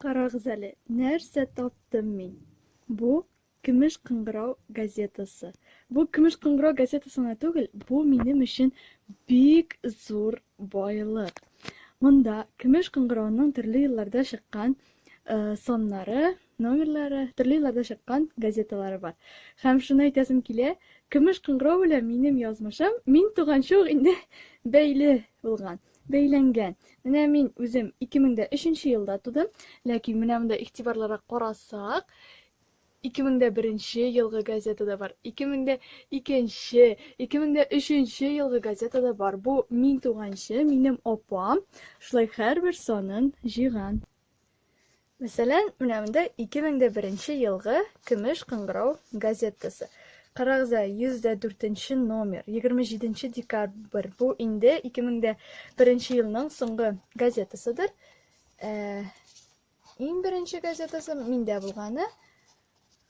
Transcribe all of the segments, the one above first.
Карагыз әле, нәрсә таптым мин? Бу Көмеш кыңгырау газетасы. Бу Көмеш кыңгырау газетасы гына түгел, бу минем өчен бик зур байлык. Монда Көмеш кыңгырауның төрле елларда чыккан э, саннары, номерлары, төрле елларда чыккан газеталары бар. Һәм шуны әйтәсем килә, Көмеш кыңгырау белән минем язмышым мин туганчы ук инде бәйле булган. Бәйләнгән. Менә мин үзем 2003 елда тудым, ләкин менә монда игътибарлырак карасак, 2001 елгы газета да бар, 2002, 2003 елгы газета да бар. Бу мин туганчы минем апам шулай һәрбер санын җыйган. Мәсәлән, менә монда 2001 елгы Көмеш кыңгырау газетасы. Карагыз ә, 104 номер, 27 декабрь. Бу инде 2001 елның соңгы газетасыдыр. Ә, иң беренче газетасы миндә булганы.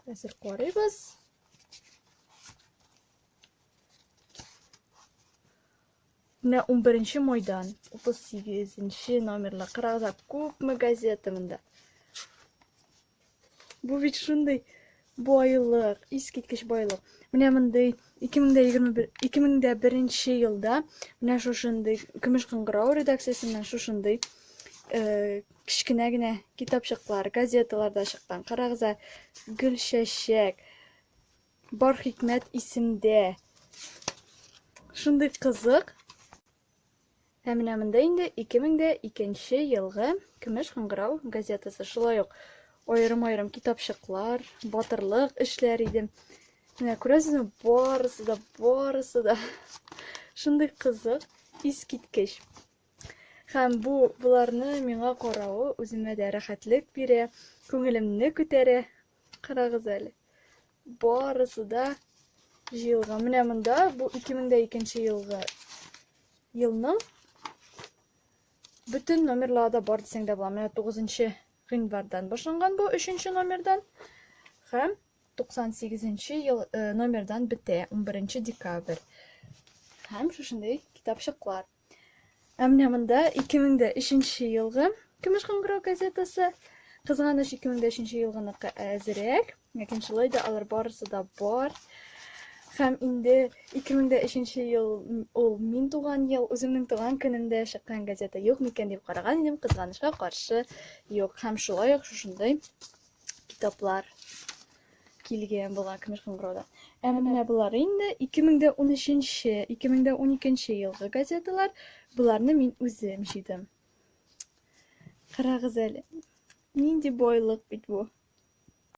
Хәзер карыйбыз. Менә 11 майдан 38 номерлы карагыз, күпме газета монда. Бу бит шундый байлык, искиткеч байлык. Менә мондый 2021 2001 елда менә шушындый Көмеш кыңгырау редакциясеннән шушындый э, кечкенә генә китапчыклар, газеталар да чыккан. Карагыз, Гөлчәчәк, Бар хикмәт исемдә. Шундый кызык. Ә менә монда инде 2002 елгы Көмеш кыңгырау газетасы. Шулай ук аерым-аерым китапчыклар, батырлык эшләр иде. Менә күрәсезме, барысы да, барысы да шундый кызык, искиткеч. Һәм бу боларны миңа каравы үземә дә рәхәтлек бирә, күңелемне күтәрә. Карагыз әле. Барысы да җыелган. Менә монда бу 2002 елгы елның бөтен номерлары да бар дисәң дә була. Менә 9 гыйнвардан башланган бу 3 номердан һәм 98 ел э, номердан бетә 11 декабрь. Һәм шушындый китапчыклар. Ә менә монда 2003 елгы Көмеш кыңгырау газетасы. Кызганыч 2003 елгыныкы әзрәк, ләкин шулай да алар барысы да бар. Һәм инде 2003 ел ул мин туган ел, үземнең туган көнемдә чыккан газета юк микән дип караган идем, кызганычка каршы юк. Һәм шулай ук шушындый китаплар килгән була Көмеш кыңгырауда. Ә менә болар инде 2013, 2012 елгы газеталар. Боларны мин үзем җыйдым. Карагыз әле. Нинди байлык бит бу.